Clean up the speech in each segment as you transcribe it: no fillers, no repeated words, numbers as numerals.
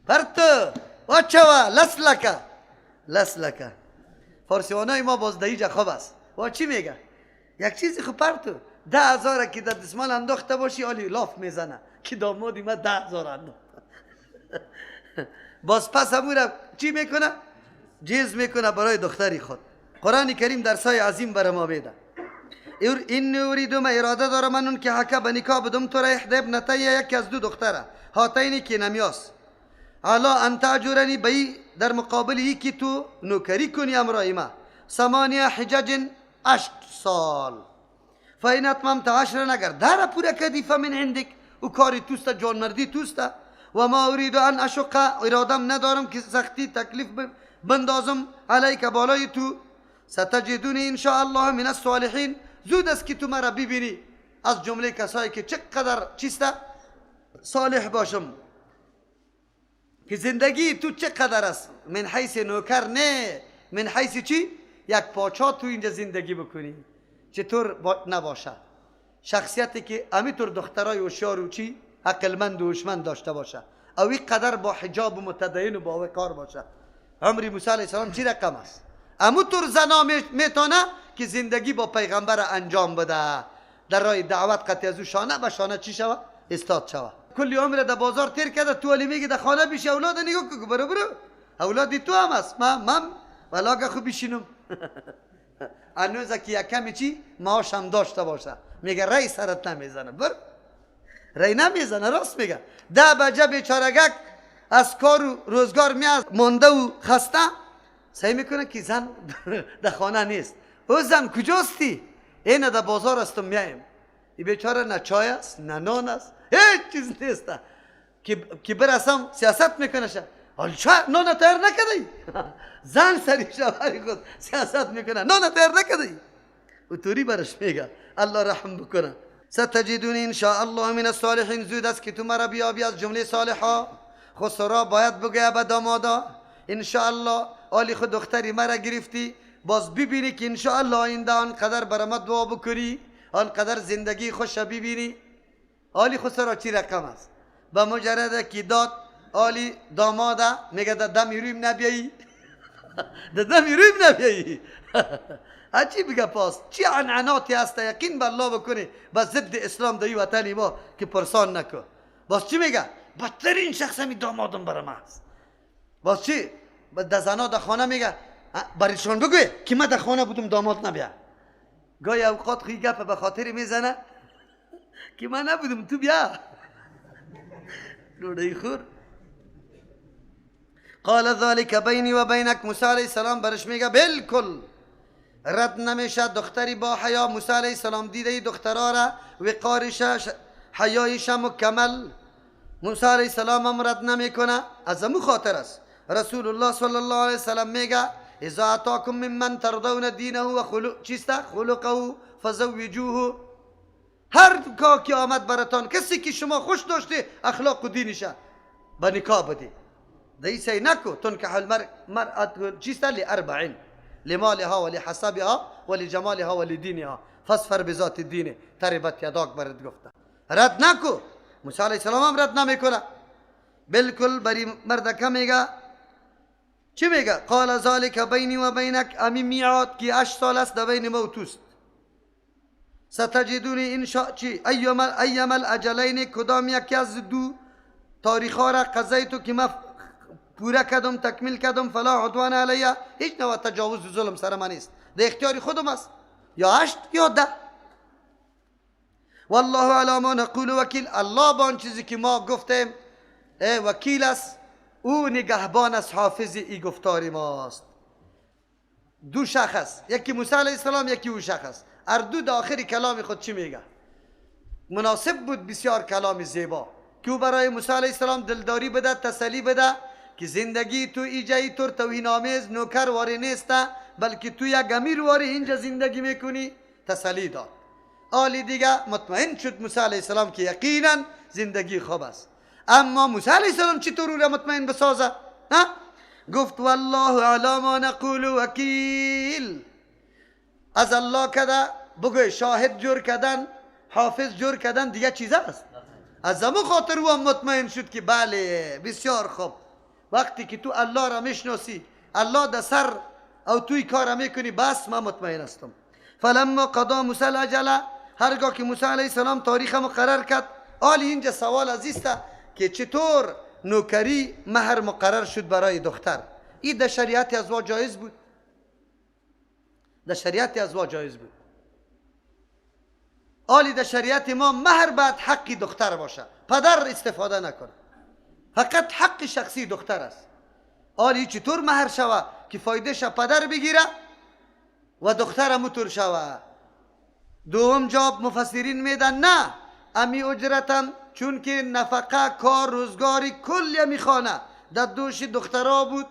پرتو واچوا لس لکه لس لکه. فارسیوانای ما باز دیجا خوب است. وا چی میگه؟ یک چیزی خو پرتو 10,000 که در دستمال انداخته باشی آلی لاف میزنه که دامادی ما 10,000 انداخته. باز پس همون را چی میکنه؟ جیز میکنه برای دختری خود. قرآن کریم درسای عظیم برای ما میده. این اريد ما اراده دارم من اون که حکا به نکاح بدم تو را احدى ابنتي یکی از دو دختره هاتینی که نمیاس علا ان تاجرنی بی در مقابل یکی تو نوکری کنی امرای ما 8 حجج 8 سال فإن اتممت 10 اگر در پوره کدی فمن عندك و کاری توسته جانمردی توسته و ما اريد ان اشق ارادم ندارم که سختی تکلیف بندازم علیک بالای تو ستجدونی ان شاء الله من الصالحین. زود است که تو مرا ببینی از جمله کسایی که چقدر چیسته صالح باشم که زندگی تو چقدر است من حیث نوکر نه من حیث چی؟ یک پاچا تو اینجا زندگی بکنی چطور نباشه شخصیتی که امیطور دخترای هوشیار و چی عقلمند و هوشمند داشته باشه او قدر با حجاب و متدین و با وقار باشه. عمر موسی علیه السلام چی رقم است؟ اموطور زنا میتونه که زندگی با پیغمبر انجام بده در راه دعوت قطعی از او شانه به شانه چی شوه؟ استاد شوه. کلی عمر در بازار تیر کرده تو علی میگه در خانه بیش اولاد نگاه کن برو برو اولادی تو هم است من ولاگه خوب بشینم. هنوز که یک کمی چی معاش هم داشته باشه میگه رای سرت نمیزنه بر رای نمیزنه. راست میگه. 10 بجه بیچارگک از کار و روزگار میاد مانده و خسته سعی میکنه که زن در خانه نیست. او زن کجاستی؟ اینه در بازار هستم میایم. ای بیچاره نه چای است نه نان است هیچ چیز نیست که برسم سیاست میکنه شه حالا چای نان تیار نکردی؟ زن سری شوهر خود سیاست میکنه نان تیار نکردی؟ او توری برش میگه الله رحم بکنه. ستجدونی ان شاء الله من الصالحین. زود است که تو مرا بیابی از جمله صالحا. خسرا باید بگه به دامادا ان شاء الله آلی خود دختری مرا گرفتی باز ببینی که انشاءالله آینده آنقدر برای ما دعا بکنی آنقدر زندگی خوش ببینی. آلی خسرا چی رقم است؟ به مجرد که داد آلی داماده میگه در دم رویم نبیایی در دم رویم نبیایی. عجیب گپ است. چی عنعناتی هست یقین به الله بکنی به ضد اسلام در وطنی ما که پرسان نکن. باز چی میگه؟ بدترین شخص همی دامادم برای ما است. باز چی؟ در زنا در خانه میگه برایشان بگوی که من در خانه بودم داماد نبیا. گاهی اوقات خیلی گپ به خاطر میزنه که من نبودم تو بیا لوڑی خور. قال ذلك بینی و بینک. موسی علیه السلام برش میگه بالکل رد نمیشه دختری با حیا. موسی علیه السلام دیده ای دخترها را وقارش حیایش مکمل. موسی علیه السلام هم رد نمیکنه از امو خاطر است. رسول الله صلی الله علیه وسلم میگه اذا اتاکم ممن ترضون دینه و خلق چیسته خلقه فزوجوه. هر که آمد براتان کسی که شما خوش داشته اخلاق و دینشه به نکاح بده. دیسه نکو تنکح المرأة چیسته لاربع لمالها ولحسبها ولجمالها ولدینها فاظفر بذات الدین تربت یداک برات گفته. رد نکو. موسی علیه السلام هم رد نمیکنه بالکل. بری مردکه میگه چی میگه؟ قال ذلك بینی و بینک. امی میعاد که 8 سال است در بین ما و توست. ستجدونی ان شاء چی ایما الاجلین کدام یکی از دو تاریخ را قضیتو که من پوره کردم تکمیل کردم فلا عدوان علیه هیچ نوع تجاوز و ظلم سر من نیست در اختیار خودم است یا 8 یا 10. والله علی ما نقول وکیل. الله با آن چیزی که ما گفتیم وکیل است او نگهبان است حافظ ای گفتار ماست. دو شخص یکی موسی علیه السلام یکی او شخص هر دو در آخر کلام خود چی میگه؟ مناسب بود بسیار کلام زیبا که او برای موسی علیه السلام دلداری بده تسلی بده که زندگی تو ایجایی طور توهین آمیز نوکر واری نیست بلکه تو یک امیر واری اینجا زندگی میکنی. تسلی داد. آلی دیگه مطمئن شد موسی علیه السلام که یقینا زندگی خوب است. اما موسی علیه السلام چطور او را مطمئن بسازه؟ ها؟ گفت والله علی ما نقول وکیل. از الله کده بگوی شاهد جور کردن حافظ جور کردن دیگه چیز است. از زمو خاطر او هم مطمئن شد که بله بسیار خوب. وقتی که تو الله را میشناسی، الله در سر او توی کار میکنی، بس من مطمئن هستم. فلما قضا موسی الاجل، هرگاه که موسی علیه السلام تاریخ مقرر کرد. آلی اینجا سوال عزیز که چطور نوکری مهر مقرر شد برای دختر؟ این در شریعت ازوا جایز بود؟ در شریعت ازوا جایز بود. آلی در شریعت ما مهر باید حقی دختر باشه، پدر استفاده نکنه، فقط حق شخصی دختر است. آلی چطور مهر شوه که فایده شه پدر بگیره و دختر مطور شوه؟ دوم جواب مفسرین میدن نه، امی اجرتم چون که نفقه کار روزگاری کل امی خانه در دوش دخترها بود،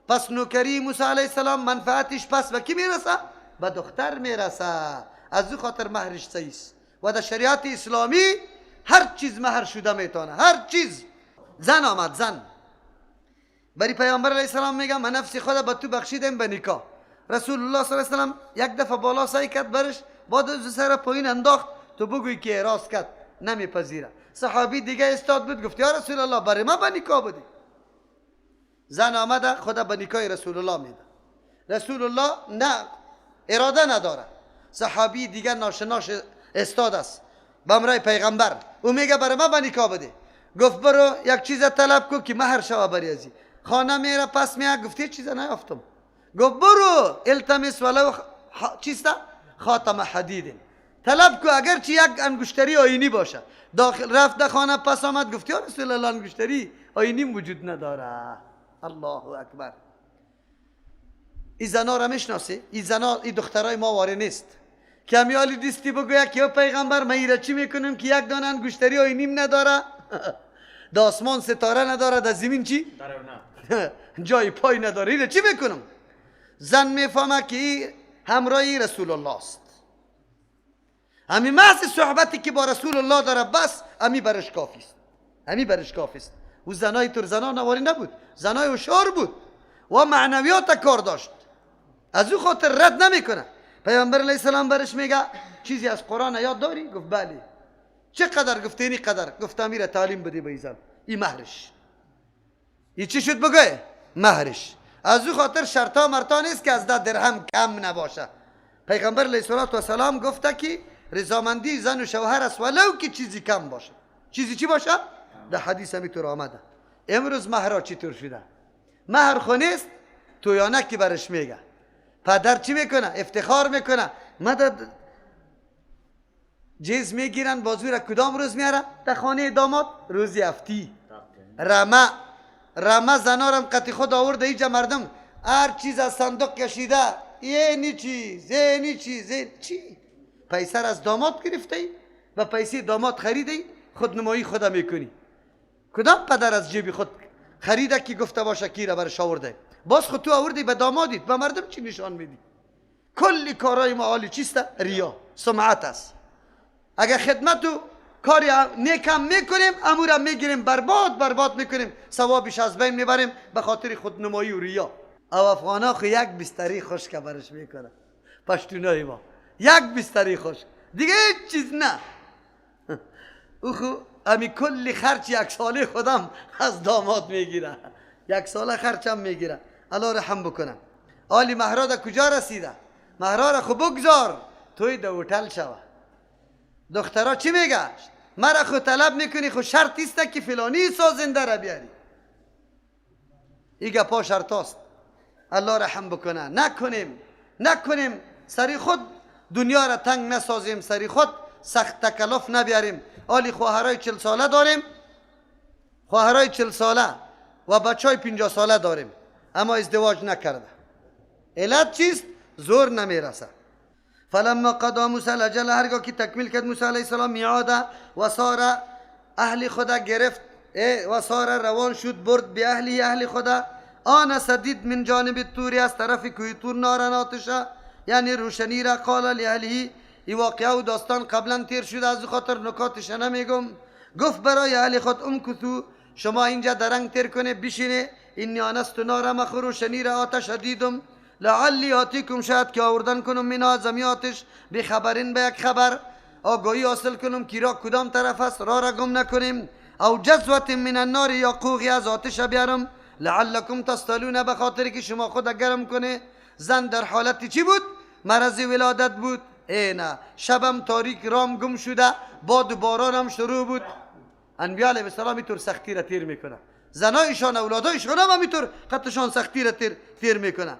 پس نوکری موسی علیه السلام منفعتش پس به کی میرسه؟ به دختر میرسه. از او خاطر مهرش صحیح. و در شریعت اسلامی هر چیز مهر شده میتونه، هر چیز. زن آمد، زن بری پیامبر علیه السلام میگه من نفس خود به تو بخشیدم به نکاح. رسول الله صلی الله علیه و سلم یک دفعه بالا سعی کرد برش، بعد از سر پایین انداخت، تو بگوی که اعراض کرد، نمیپذیره. صحابی دیگه استاد بود، گفت یا رسول الله برای ما به نکاح بودی. زن آمده خدا به نکاح رسول الله میده، رسول الله نه اراده نداره. صحابی دیگه ناشناس استاد است به امرای پیغمبر، او میگه برای ما به نکاح بده. گفت برو یک چیز طلب کو که مهر شوه بری ازی. خانه میره پس میاد، گفت هیچ چیز نیافتم. گفت برو التمس ولو چیستا خاتم حدید، طلب کو اگرچه یک انگشتری آینی باشه. داخل رفت در خانه پس آمد، گفت یا رسول الله انگشتری آینی وجود نداره. الله اکبر. این زنا را میشناسی؟ این زنا، این دخترای ما واره نیست که امیالی دیستی بگوید که یا پیغمبر من ایره چی میکنم که یک دانه انگشتری آینیم نداره، در آسمان ستاره نداره، در زمین چی؟ جای پای نداره، ایره چی میکنم؟ زن میفهمه که همراهی رسول الله است، همی محض صحبتی که با رسول الله داره بس همی برش کافی است، همی برش کافی است. او زنای تر زنا نواری نبود، زنای هوشیار بود و معنویات کار داشت، از او خاطر رد نمیکنه. پیامبر علیه السلام برش میگه چیزی از قرآن یاد داری؟ گفت بله. چقدر؟ گفت اینی قدر. گفت امیره تعلیم بده به زن، این مهرش. این چی شد بگه؟ مهرش. از او خاطر شرطا مرتا نیست که از 10 درهم کم نباشه. پیغمبر علیه السلام گفته که رضامندی زن و شوهر است ولو که چیزی کم باشه. چیزی چی باشه؟ در حدیث همیطور آمده. امروز مهرها چطور شده؟ مهر خو نیست، تویانه که برش میگه. پدر چی میکنه؟ افتخار میکنه. مدد جیز میگیرن، بازوی را کدام روز میاره؟ در خانه داماد روزی افتی. رمه رمه زنارم قطی خود آورده اینجا مردم هر چیز از صندوق کشیده، اینی چیز اینی چیز این چی؟ پیسه از داماد گرفته ای و پیسه داماد خریده ای، خودنمایی خود میکنی. کدام پدر از جیب خود خریده که گفته باشه کی را برش آورده؟ باز خود تو آوردی به دامادیت، به مردم چی نشان میدی؟ کل کارهای ما عالی چیست؟ ریا، سمعت است. اگر خدمت و کاری نیکم میکنیم، امورم میگیریم برباد برباد میکنیم، ثوابش از بین میبریم به خاطر خودنمایی و ریا. او افغانا خو یک بستری خشک برش میکنه، پشتونای ما یک بستری خشک، دیگه هیچ چیز نه. او خو امی کل خرچ یک ساله خودم از داماد میگیره، یک ساله خرچم میگیره. الله رحم بکنه. آلی مهرا در کجا رسیده؟ مهرا را خو بگذار توی در هتل شوه. دخترا چی میگه؟ مرا خو طلب میکنی، خو شرط است که فلانی سازنده را بیاری. این گپا شرط است. الله رحم بکنه. نکنیم نکنیم سری خود دنیا را تنگ نسازیم، سری خود سخت تکلف نبیاریم. آلی خواهرای 40 ساله داریم، خواهرای 40 ساله و بچهای 50 ساله داریم، اما ازدواج نکرده. علت چیست؟ زور نمیرسه. فلما قضا موسی الاجل، هرگاه که تکمیل کرد موسی علیه السلام میعاد و سار اهل خدا گرفت و سار روان شد برد به اهلی اهل خدا. آن سدید من جانب توری، از طرف کوه تور نارن آتشه، یعنی روشنی را. قال لاهله، این واقعه و داستان قبلا تیر شده، از خاطر نکاتش نمیگم. گفت برای اهل خود امکثو، شما اینجا درنگ تیر کنه بشینه، اینی آنست نارم روشنی را آتش دیدم، لعلی آتیکم، شاید که آوردن کنم من از آتش بخبرین، به یک خبر آگاهی حاصل کنم که را کدام طرف است، را را گم نکنیم. او جزوة من النار، یا قوغی از آتش بیارم، لعلکم تصطلون، به خاطر که شما خود گرم کنه. زن در حالت چی بود؟ مرض ولادت بود. ای نه، شبم تاریک، رام گم شده، باد و باران هم شروع بود. انبیاء علیه السلام اینطور سختی را تیر میکنه. زنایشان، اولادایشان هم همینطور قطشان سختی را تیر میکنه.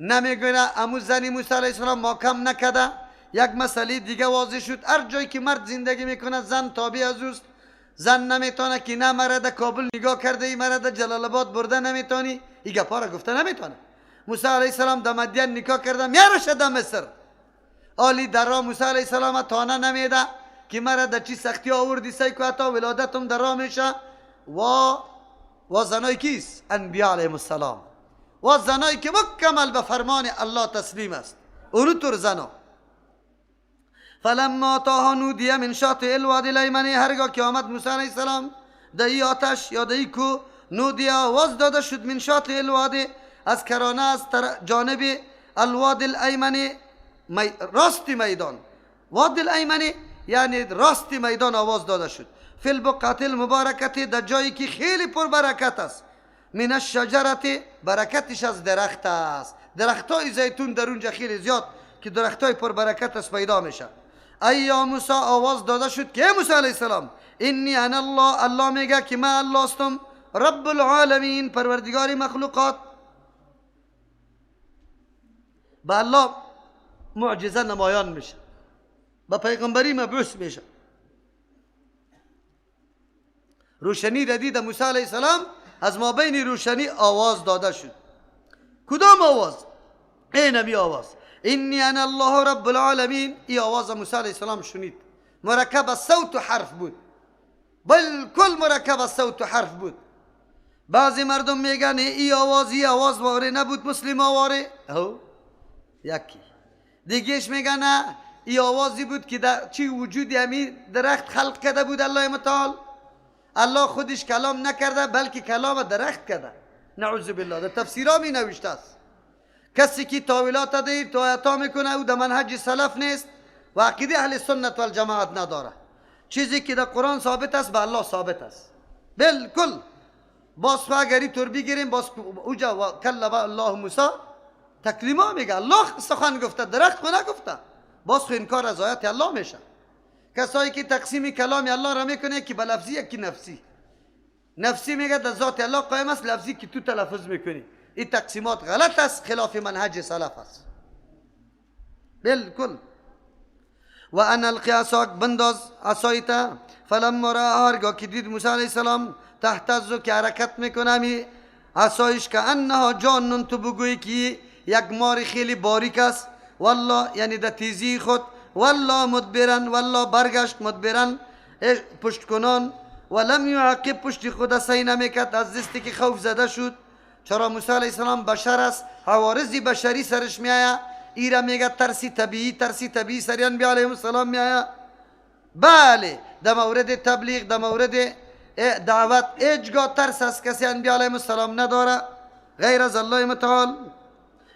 نمیگه امو زنی موسی علیه السلام ما کم نکده. یک مسئله دیگه واضح شد، هر جایی که مرد زندگی میکنه زن تابع از اوست. زن نمیتونه که نه مرد کابل نگاه کرده ای، مرد جلال آباد برده نمیتونی، این گپا را گفته نمیتونه. موسی علیه السلام در مدین نکاح کرده، میارشه در مصر. آلی در راه موسی علیه السلام تانه نمیده که مرا در چی سختی آوردی، سعی کو حتی ولادتم در راه میشه. و زنای کیست؟ انبیاء علیهم السلام. و زنایی که مکمل به فرمان الله تسلیم است، اونو طور زنا. فلما تاها نودی من شاطئ الوادی الایمن، هرگاه که آمد موسی علیه السلام در ای آتش یا در ای کو، نودی آواز داده شد من شاطئ الوادی، از کرانه، از جانب الوادی الایمن، راست میدان. وادی الایمن یعنی راست میدان آواز داده شد. فی البقعة المبارکة، در جایی که خیلی پر برکت است. من الشجرة، برکتش از درخت است. درختای زیتون در اونجا خیلی زیاد که درختای پر برکت است پیدا میشه. ای یا موسی، آواز داده شد که موسی علیه السلام، انی انا الله، الله میگه که من الله هستم، رب العالمین، پروردگار مخلوقات. به الله معجزه نمایان میشه، به پیغمبری مبعوث میشه. روشنی را دید موسی علیه السلام، از مابین روشنی آواز داده شد. کدام آواز؟ این همی آواز، انی انا الله رب العالمین. ای آواز موسی علیه السلام شنید، مرکب از صوت و حرف بود، بالکل مرکب از صوت و حرف بود. بعضی مردم میگن ای آواز، ای آواز واره نبود، مسلم آواره. او یکی دیگهش میگن نه، ای آوازی بود که در چی وجودی همی درخت خلق کرده بود الله متعال. الله خودش کلام نکرده بلکه کلام درخت کرده، نعوذ بالله. در تفسیرها می نوشته است. کسی که تاویلات ده توایتا میکنه او در منهج سلف نیست و عقیده اهل سنت و الجماعت نداره. چیزی که در قرآن ثابت است به الله ثابت است بالکل. باز اگر طور بگیریم، باز اوجا و کلم الله موسی تکلیما میگه، الله سخن گفته، درخت خو نگفته. باز خو انکار از آیات الله میشه. کسایی که تقسیم کلام الله را میکنه که به لفظی، یکی نفسی. نفسی میگه در ذات الله قائم است، لفظی که تو تلفظ میکنی. این تقسیمات غلط است، خلاف منهج سلف است بالکل. و ان القی عصاک، بنداز عصایت. فلما رآها، هرگاه که دید موسی علیه السلام تهتز، که حرکت میکنه می عصایش، که انها جان، تو بگویی که یک مار خیلی باریک است. والله یعنی در تیزی خود، والله مدبرن، والله برگشت، مدبرن پشت کنان، ولم یعقب، پشت خود سعی نمیکرد از دستی که خوف زده شد. چرا موسی علیه السلام بشر است، عوارض بشری سرش میآید. ایرا میگه ترسی طبیعی، ترسی طبیعی سر انبیاء علیهم السلام میآید. بله، در مورد تبلیغ، در مورد دعوت هیچگاه ترس از کسی انبیاء علیهم السلام نداره غیر از الله متعال.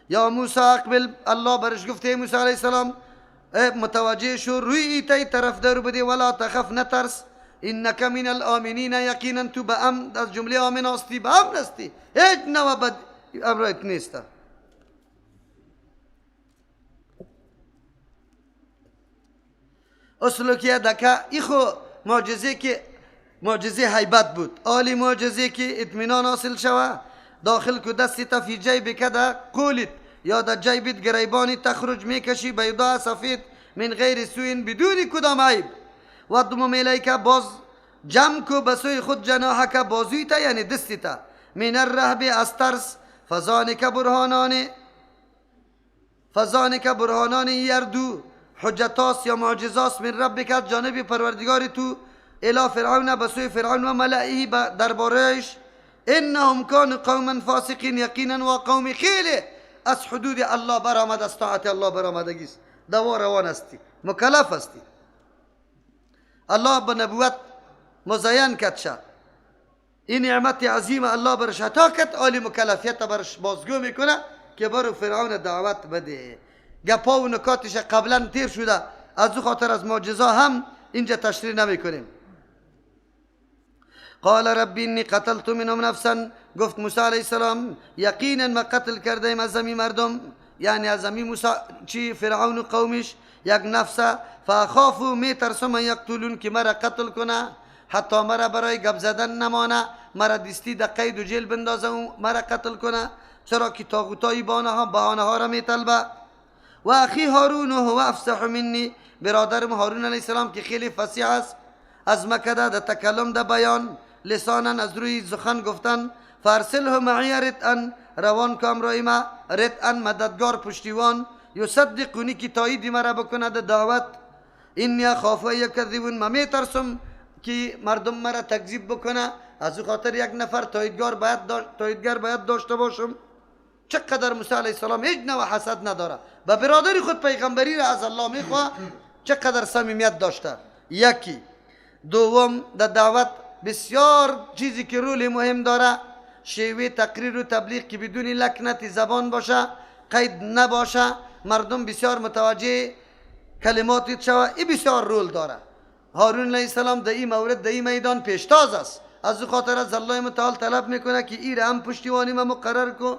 یا موسی اقبل، الله برش گفته موسی علیه السلام متوجه شو، روی ایتای طرف در بده، ولا تخف، نترس، انک من الامنین، یقینا تو به امن، از جمله آمن هستی، به امن هستی، هیچ نوع بد امرت نیست. اسلک یدک، ای خو معجزه که معجزه هیبت بود، عالی معجزه که اطمینان حاصل شوه. داخل کو دستی تا فی جیبک، در قولت یا در جیبت گریبانی، تخرج میکشی، بیضا سفید، من غیر سوء، بدون کدام عیب. و ضمم الیک، باز جمع کو به سوی خود، جناحک، بازوی تا یعنی دستی تا، من الرهب، از ترس. فذانک برهانان، فذانک برهانان، یردو حجتاس یا معجزاس، من ربک، از جانب پروردگار تو، الی فرعون، به سوی فرعون، و ملئه، دربارش. انهم كانوا قوما فاسقین، یقینا و قوم خیلی از حدود الله برآمد، از طاعت الله برآمدگی است. دوا روان هستی، مکلف هستی. الله به نبوت مزین کرد شد. این نعمت عظیم الله برش عطا کرد، عالی مکلفیت برش بازگو میکنه که برو فرعون دعوت بده. گپا و نکاتش قبلا تیر شده، از او خاطر از معجزه هم اینجا تشریح نمیکنیم. قال ربی انی قتلت منهم نفسا، گفت موسی علیه السلام یقینا ما قتل کرده از همی مردم، یعنی از همی موسی چی فرعون و قومش یک نفس، فاخاف می ترسم ان یقتلون که مرا قتل کنه، حتی مرا برای گپ زدن نمانه، مرا دستی در قید و جیل بندازه و مرا قتل کنه، چرا که طاغوتای بهانه ها را میطلبه. و اخی هارون هو افصح منی، برادرم هارون علیه السلام که خیلی فصیح است، از مکه ده تکلم ده بیان لسانا از روی سخن گفتن، فارسله معی رتعا، روان کام رای ما، رتعا مددگار پشتیوان، یصدقونی که تایید مرا بکنه ده دعوت. انی اخاف ان یکذبون، ما میترسم که مردم مرا تکذیب بکنه، از او خاطر یک نفر تاییدگر باید داشته باشم. چقدر موسی علیه السلام هیچ نوع حسد نداره، به برادر خود پیغمبری را از الله میخواه، چقدر صمیمیت داشته. یکی دوم در دعوت بسیار چیزی که رول مهم داره شیوه تقریر و تبلیغ که بدون لکنت زبان باشه، قید نباشه، مردم بسیار متوجه کلمات شوه، ای بسیار رول داره. هارون علیه السلام در این مورد در این میدان پیشتاز است، از او خاطر از الله متعال طلب میکنه که ای را هم پشتیوانی ما مقرر کن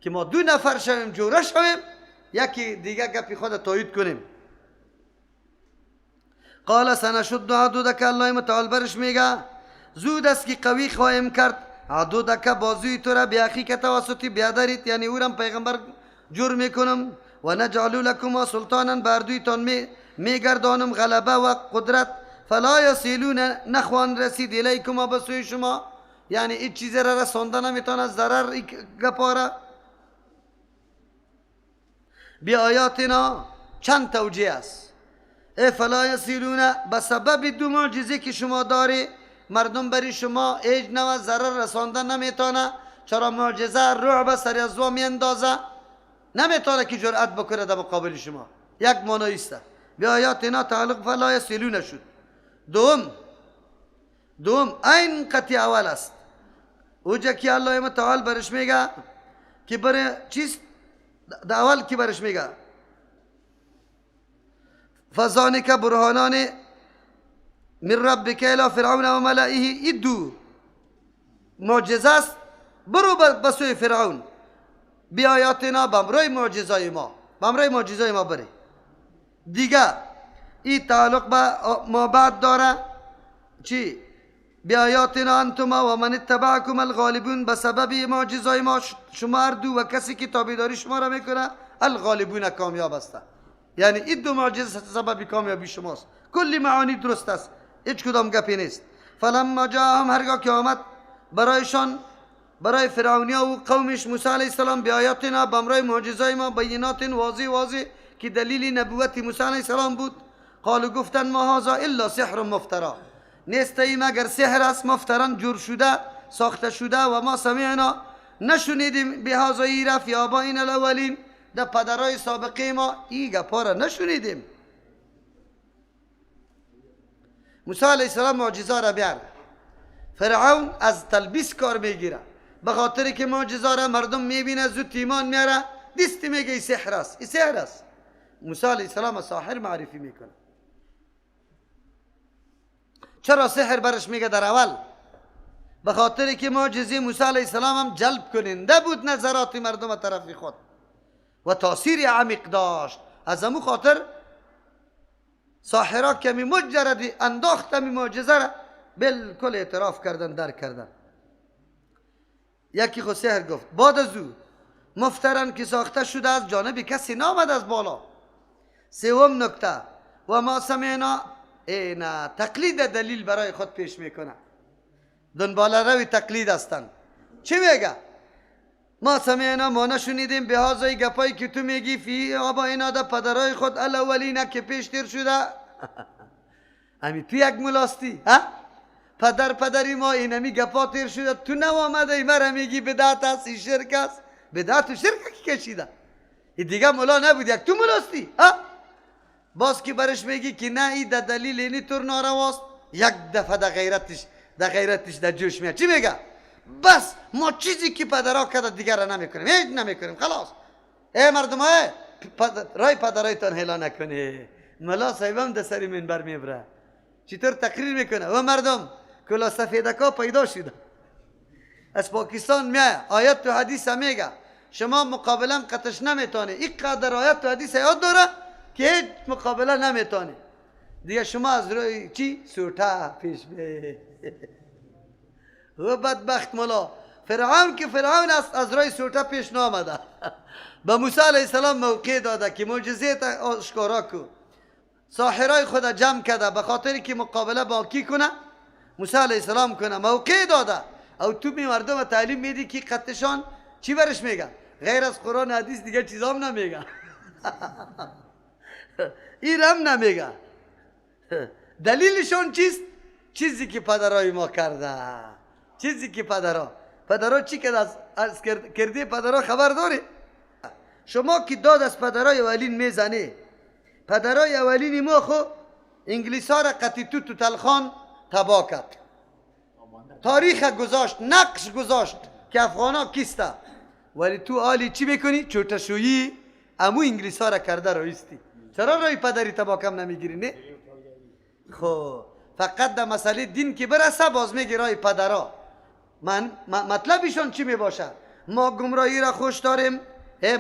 که ما دو نفر شویم، جوره شویم، یکی دیگه گپی خود تایید کنیم. قال سنشد عضدک، الله متعال برش میگه زود است که قوی خواهیم کرد عضدک بازوی تو را بیاخیک توسط بیادریت، یعنی او را پیغمبر جور میکنم، و نجعل لکما سلطانا، بردویتان میگردانم غلبه و قدرت، فلا یصلون نخوان رسید الیکما به سوی شما، یعنی این چیز را رسانده نمیتونه ضرر ای گپاره. بی آیاتنا چند توجیه است. ای فلا یصلون، به سبب دو معجزه که شما داری مردم بری شما هیچ نوع ضرر رسانده نمیتونه، چرا معجزه رعب سر از وا میاندازه، نمیتونه که جرأت بکنه در مقابل شما. یک معنی است بی آیاتنا تعلق فلا یصلون شد. دوم این قطع اول است، اوجا که الله متعال برش میگه که برای چیز در اول که برش میگه فذلک برهانان من ربک الی فرعون و ملئه، این دو معجزه است، برو به سوی فرعون بی آیاتنا، بمرای معجزای ما، بمرای معجزای ما بره. دیگه این تعلق به ما بعد داره چی؟ بی آیاتنا انتما و من اتبعکم الغالبون، به سبب معجزای ما شما هر دو و کسی که تابعداری شما را میکنه الغالبون کامیاب است. یعنی این دو معجزه سبب کامیابی شماست. کلی معانی درست است، هیچ کدام گپی نیست. فلما جاءهم، هرگاه که آمد برایشان، برای فرعونیا و قومش موسی علیه السلام بی آیاتنا، بمرای معجزای ما، بینات واضح واضح که دلیل نبوت موسی علیه السلام بود، قالوا گفتن ما هذا الا سحر مفترا، نیست ای مگر سحر است مفترا، جور شده ساخته شده، و ما سمعنا نشنیدیم بهذا ای را فی آبائنا الاولین، در پدرای سابقه ما ای گپا را نشنیدیم. موسی علیه السلام معجزه را بیاره، فرعون از تلبیس کار میگیره، به خاطر که معجزه را مردم میبینه زود ایمان میاره، دستی میگه ای سحر است، ای سحر است. موسی علیه السلام ساحر معرفی میکنه. چرا سحر برش میگه در اول؟ به خاطر که معجزه موسی علیه السلام هم جلب کننده بود نظرات مردم طرف خود و تاثیر عمیق داشت. از امو خاطر ساحرا کمی مجرد انداخت می معجزه را بالکل اعتراف کردن، درک کردن. یکی خود سحر گفت، بعد از او مفترن که ساخته شده از جانب کسی نامد از بالا. سوم نکته و ما سمعنا، اینا تقلید دلیل برای خود پیش میکنه، دنبال روی تقلید هستن. چی میگه؟ ما سمعنا، ما نشنیدیم به هازای گپایی که تو میگی فی آبائنا، در پدرای خود الاولین که پیشتر شده. امی تو یک ملاستی ها؟ پدر پدری ما اینمی گپا تیر شده، تو نو آمده ای مرا میگی بدعت است، این شرک است. بدعت و شرک کی کشیده؟ این دیگه ملا نبود، یک تو ملاستی ها؟ باز که برش میگی که نه ای در دلیل اینی طور نارواست، یک دفعه در غیرتش در جوش میاد. چی میگه؟ بس ما چیزی که پدرها کرده دیگر را نمیکنیم، هیچ نمیکنیم، خلاص. ای مردم های رای پدرایتان هلا نکنی. ملا صاحبم در سر منبر میبره چطور تقریر میکنه و مردم کلا سفیدکا پیدا شده از پاکستان میایه، آیت و حدیث میگه، شما مقابله قطش نمیتونه. اینقدر آیت و حدیث یاد داره که هیچ مقابله نمیتونه. دیگه شما از روی چی؟ سوتا پیش می. و بدبخت ملا فرعون که فرعون است از روی سوتا پیش نامده. به موسی علیه السلام موقع داده که معجزه آشکارا کو. ساحرای خود جمع کرده به خاطر که مقابله با کی کنه؟ موسی علیه السلام کنه. موقع داده. او تو می مردم تعلیم میدی که قطشان چی برش میگه؟ غیر از قرآن حدیث دیگه چیزام نمیگه. این هم نمیگه. دلیلشون چیست؟ چیزی که پدرای ما کرده. چیزی که پدرا چی کرد؟ از کرده پدرا خبر داری؟ شما که داد از پدرای اولین میزنی، پدرای اولین ما خو انگلیس ها را قطی تو تلخان تباه کرد، تاریخ گذاشت، نقش گذاشت که افغان ها کیسته. ولی تو آلی چی میکنی؟ چوتشویی امو انگلیس ها را کرده رایستی. چرا رای پدری تباه کم نمیگیری؟ نه خب فقط در مسئله دین که برسه باز میگی رای پدرا. من مطلبشون چی میباشه؟ ما گمراهی را خوش داریم،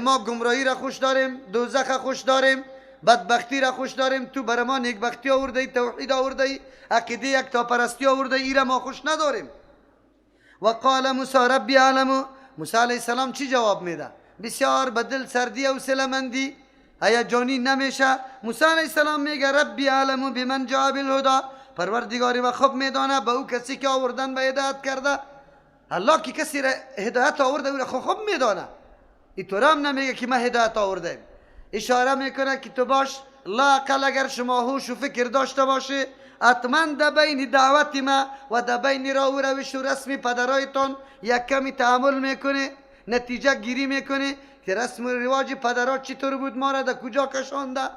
ما گمراهی را خوش داریم، دوزخ خوش داریم، بدبختی را خوش داریم، تو بر ما نیکبختی آورده ای، توحید آورده ای، عقیده یکتاپرستی آورده ای، ای را ما خوش نداریم. و قال موسی ربی اعلم. موسی علیه السلام چی جواب میده؟ بسیار به دل سردی و سلمندی هیجانی نمیشه. موسی علیه السلام میگه ربی اعلم بمن جاء بالهدی، پروردگاری و خوب میدانه به او کسی که آوردن به هدایت کرده. الله که کسی را هدایت آورده او را خوب میدانه. اینطور هم نمیگه که من هدایت آوردم. اشاره میکنه که تو باش، لااقل اگر شما هوش و فکر داشته باشه حتما در بین دعوت ما و در بین راه و روش و رسم پدرایتان یک کمی تعامل میکنه، نتیجه گیری میکنه که رسم و رواج پدرها چطور بود، ما را در کجا کشانده،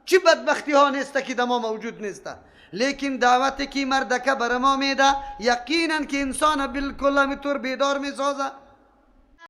چی بدبختی ها نیسته که در ما موجود نیسته. لیکن دعوت کی مردکه بر ما میده یقینا که انسان بالکل همینطور بیدار میسازه.